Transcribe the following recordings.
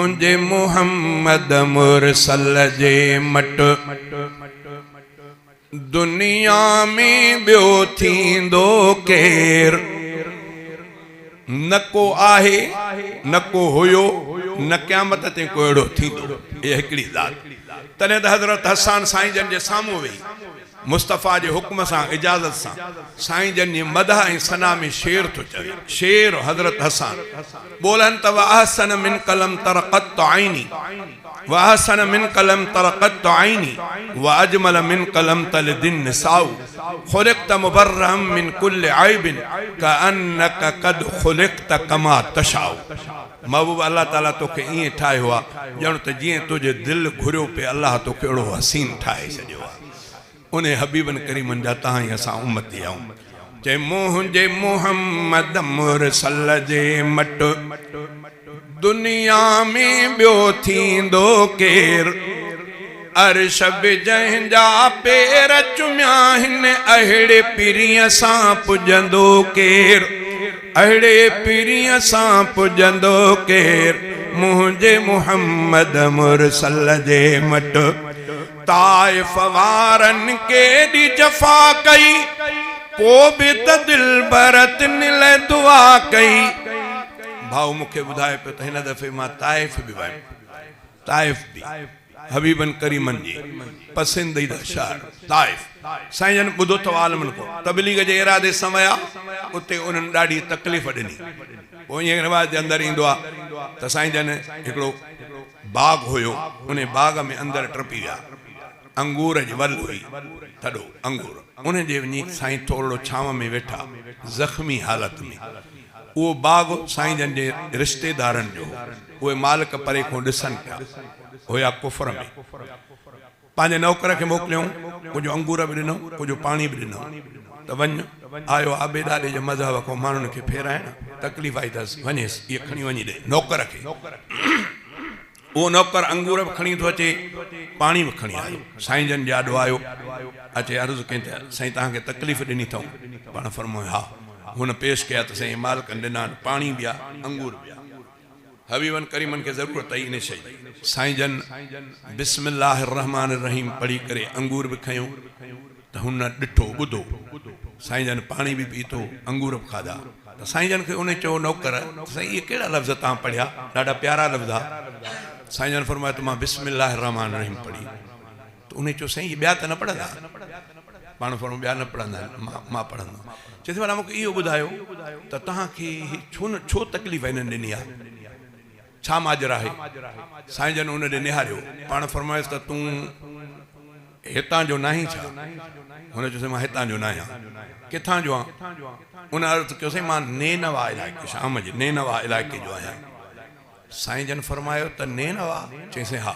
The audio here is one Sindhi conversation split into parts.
منهنجي محمد مرسل جي مٽ دنيا ۾ ٻيو ٿيندو ڪير؟ نه ڪو آهي، نه ڪو هيو، نه قيامت تائين ڪو اهڙو ٿيندو. اها هڪڙي ذات. تڏهن ته حضرت حسان سائين جن جي سامهون ويهي، مصطفيٰ جي حڪم سان، اجازت سان، سائين جن جي مدح ۽ ثنا ۾ شعر ٿو چوي. شعر حضرت حسان ٻولن ته واحسن منک لم تر قط عيني واحسن منک لم تر قط عيني واجمل منک لم تلد النساء خلقت مبرا من ڪل عيب ڪانک قد خلقت ڪما تشاء محبوب الله تعالي توکي ائين ٺاهيو آ ڄڻ ته جيئن تنهنجي دل گهريو پئي الله توکي اهڙو حسين ٺاهي ڇڏيو آ. انهي حبيبن ڪريمن جا تان ۽ اسان امتي آهيون. چي منهنجي محمد مرسل جي مٽ دنيا ۾ ٻيو ٿيندو ڪير؟ عرش به جنهن جا پير چميا هن اهڙي پرينء سان پڄندو ڪير؟ اهڙي پرينء سان پڄندو ڪير؟ منهنجي محمد مرسل جي مٽ. طائف وارن ڪيڏي جفا ڪئي، پو به ته دلبر تن لئه دعا ڪئي. ڀائو مون کي ٻڌائي پيو ته هن دفعي مان طائف به ويم. طائف به حبيبن ڪريمن جي پسنديده شهر طائف. سائين جن ٻڌو اٿو عالمن کان تبليغ جي ارادي سان ويا، اتي انهن ڏاڍي تڪليف ڏني. پوء ائين روايت جي اندر ايندو آهي ته سائين جن هڪڙو. باغ هيو، انهي باغ ۾ اندر ٽپي ويا. انگور جي ول هئي، ٿڏو انگور. انهي جي وڃي سائين ٿورڙو ڇانو ۾ ويٺا، زخمي حالت ۾. اهو باغ سائين جن جي رشتيدارن جو هو. اهي مالڪ پري کان ڏسن پيا. هيا ڪفر ۾. پنهنجي نوڪر کي موڪليائون، ڪجهه انگور به ڏنائون، ڪجهه پاڻي به ڏنائون ته وڃ، آيو آبي ڏاڏي جي مذهب کان ماڻهن کي ڦيرائڻ، تڪليف آئي اٿس، وڃيس، اهي کڻي وڃي ڏي نوڪر کي. اهو نوڪر انگور به کڻي ٿو اچي، پاڻي به کڻي آيو. سائين جن جي آڏو آيو، اچي عرض ڪيائين ته سائين توهان کي تڪليف ڏني اٿئون. پاڻ فرمايو ها. هن پيش ڪيا ته سائين مالڪن ڏنا آهن، پاڻي به آ، انگور به آ. حبيبن ڪريمن کي ضرورت آئي انهي شيء جي. سائين جن بسم الله الرحمٰن الرحيم پڙهي ڪري انگور به کنيو ته هن ڏٺو ٻڌو سائين جن پاڻي به پيتو انگور به کاڌا ته سائين جن کي انهي چيو نوڪر ته سائين اهي ڪهڙا لفظ توهان پڙهيا ڏاڍا پيارا لفظ ها سائين جن فرمايو ته مان بسم الله الرحمٰن الرحيم پڙهي ته انهي چيو سائين اهي ٻيا ته نه پڙهندا پاڻ فرمايو ٻيا نه پڙهندا آهن مان پڙهندو آهيان چيس ڀلا مون کي اهو ٻڌايو ته توهان کي هي ڇو نه ڇو تڪليف هنن ڏني آهي ڇا ماجرا آهي سائين جن ان ڏي نهاريو پاڻ فرمايس ته تون هتان جو ناهين ڇا هن چيو سائين مان هتان جو ناهيان ڪٿان جو آهان ان عرض ڪيو سائين مان نينوا علائقي شام جي نينوا علائقي جو آهيان سائين جن فرمايو ته نينوا؟ چيائين ها.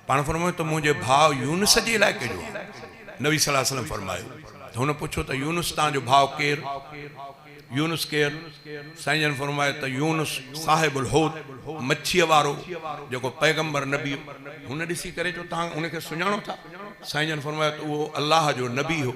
پاڻ فرمايو ته منهنجي ڀاء يونس جي علائقي جو آهي. نبي صلي الله عليه وسلم فرمايو ته هن پڇيو ته يونس توهان جو ڀاء ڪير؟ يونس ڪير؟ سائين جن فرمايو ته يونس صاحب الحوت، مڇيء وارو، جيڪو پيغمبر نبي هو. هن ڏسي ڪري چيو توهان ان کي سڃاڻو ٿا؟ سائين جن فرمايو ته اهو الله جو نبي هو.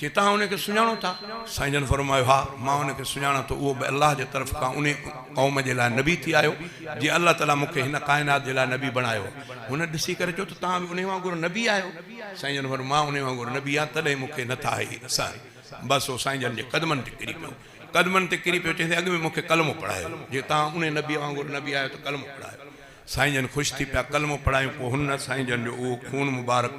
چي توهان ان کي سڃاڻو ٿا؟ سائين جن فرمايو، ها، مان ان کي سڃاڻان ٿو، اهو به الله جي طرف کان انهي قوم جي لاء نبي ٿي آيو، جيئن الله تعاليٰ مون کي هن ڪائنات جي لاء نبي بڻايو آهي. هن ڏسي ڪري چيو ته توهان به انهي وانگر نبي آهيو؟ سائين جن فرمايو، مان انهي وانگر نبي آهيان، تڏهن مون کي نٿا هي سهن. بس هو سائين جن جي قدمن تي ڪري پيو. قدمن تي ڪري پيو، چيائين اڳ ۾ مون کي ڪلمو پڙهايو، جي توهان انهي نبيء وانگر نبي آهيو ته ڪلمو پڙهايو. سائين جن خوش ٿي پيا ڪلمو پڙهايون پوء هن سائين جن جو اهو خون مبارڪ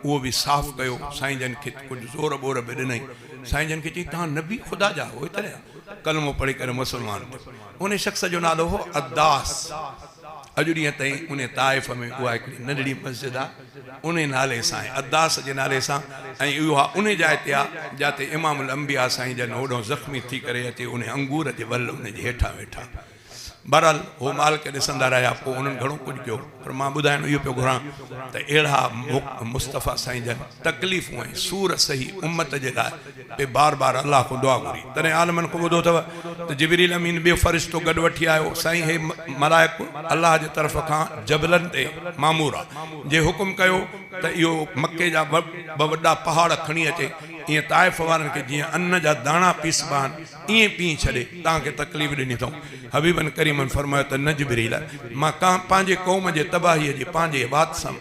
اهو به صاف ڪيو سائين جن کي ڪجهه زور ٻور به ڏنائين سائين جن کي چيائين توهان نبي خدا جا آهيو تڏهن ڪلمو پڙهي ڪري مسلمان ٿيو ان شخص جو نالو هو عداس اڄ ڏينهن تائين ان طائف ۾ اها هڪڙي ننڍڙي مسجد آهي ان نالي سان عداس جي نالي سان ۽ اها ان جاء تي آهي جاتي امام الانبياء سائين جن هوڏانهن زخمي ٿي ڪري اچي ان انگور جي ول ان جي هيٺان ويٺا بهرحال هو مال کي ڏسندا رهيا پوء انهن گهڻو ڪجهه ڪيو پر مان ٻڌائڻ اهو پيو گهران ته اهڙا مصطفيٰ سائين جن تڪليفون ۽ سور سهي امت جي لاء پي بار بار الله کان دعا گهري تڏهن عالمن کان ٻڌو اٿو ته جبريل امين ٻيو فرشتو گڏ وٺي آيو سائين هي ملائڪ الله جي طرف کان جبلن تي مامور آ جي حڪم ڪيو ته اهو مڪي جا ٻه وڏا پهاڙ کڻي اچي. ائين طائف وارن کي جيئن ان جا داڻا پيسبا آهن، ائين پيهي ڇڏي، توهان کي تڪليف ڏني اٿئون. حبيبن ڪريمن فرمايو ته نه جبريل! مان ڪا پنهنجي قوم جي تباهيء جي پنهنجي وات سان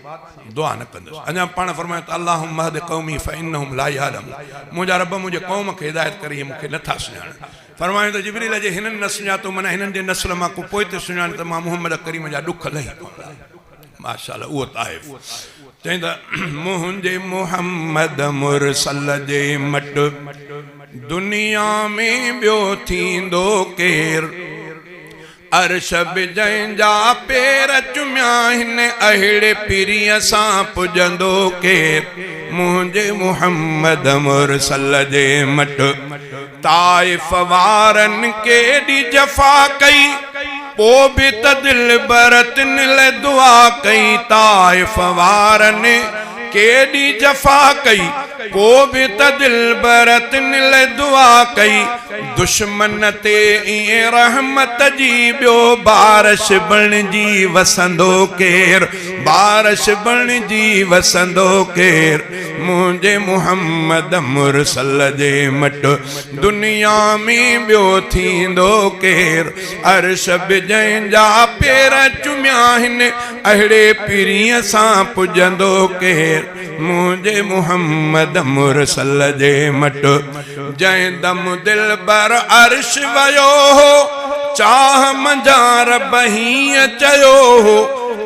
دعا نه ڪندس. اڃا پاڻ فرمايو ته اللهم اهد قومي فانهم لا يعلمون منهنجا رب منهنجي قوم کي هدايت ڪر اهي مون کي نه ٿا سڃاڻن. فرمايو ته جبريل جي هنن نه سڃاتو معنيٰ هنن جي نسل مان ڪو پوئتي سڃاڻي ته مان محمد ڪريم جا ڏک لهي پوندا. ماشاءالله اهو طائف چئين ته منهنجي محمد مرسل جي مٽ دنيا ۾ ٻيو ٿيندو ڪير عرش به جنهن جا پير چميا هن اهڙي پرينء سان پڄندو ڪير منهنجي محمد مرسل جي مٽ طائف وارن ڪيڏي جفا ڪئي پو به ته دلبر تن لئه دعا ڪئي طائف وارن ڪيڏي جفا ڪئي پو به ته دلبر تن لئه دعا ڪئي دشمن تي ائين رحمت جي ٻيو بارش بڻجي وسندو ڪير بارش بڻجي وسندو ڪير منهنجي محمد مرسل جي مٽ دنيا ۾ ٻيو ٿيندو ڪير عرش به جنهن جا پير چميا هن اهڙي پرينء سان پڄندو ڪير منهنجي محمد مرسل جي مٽ جنهن دم دلبر عرش ويو هو چاهه منجهان رب هيئن چيو هو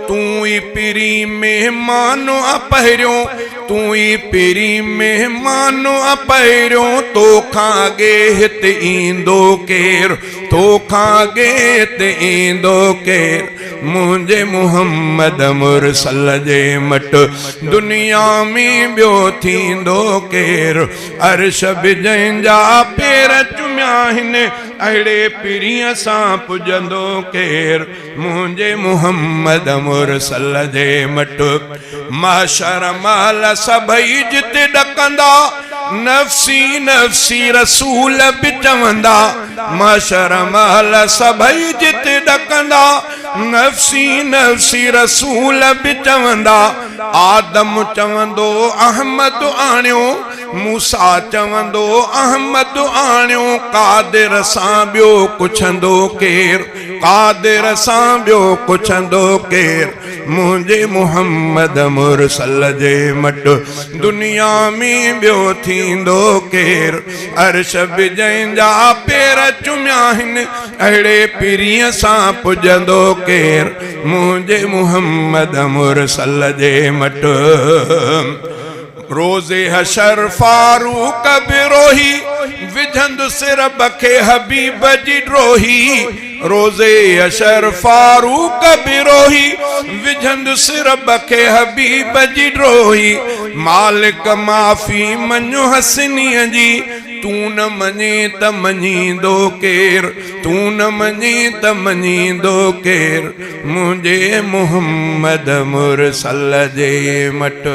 تون ئي پرين مهمان آ پهريون تون ئي پرين مهمان آ پهريون توکان اڳي هت ايندو ڪير توکان اڳي هت ايندو ڪير منهنجي محمد مرسل جي مٽ دنيا ۾ ٻيو ٿيندو ڪير عرش به جنهن جا پير چميا هن اهڙي پرينء سان پڄندو ڪير منهنجي محمد مرسل جي مٽ محشر مهل سڀئي جت ڏڪندا نفسي نفسي رسول به چوندا محشر مهل سڀئي جت ڏڪندا نفسي نفسي رسول به چوندا آدم چوندو احمد آڻيو موسيٰ چوندو احمد آڻيو قادر سان ٻيو ڪڇندو ڪير قادر سان ٻيو ڪڇندو ڪير منهنجي محمد مرسل جي مٽ دنيا ۾ ٻيو ٿيندو ڪير عرش به جنهن جا پير چميا هن اهڙي پرينء سان پڄندو ڪير منهنجي محمد مرسل جي مٽ روز حشر فاروق به روهي وجهندس رب کي حبيب جي ڊروهي روز حشر فاروق به روهي وجهندس رب کي حبيب جي ڊروهي مالڪ معافي مڃ حسنيء جي تون نه مڃين ته مڃيندو ڪير تون نه مڃين ته مڃيندو ڪير منهنجي محمد مرسل جي مٽ.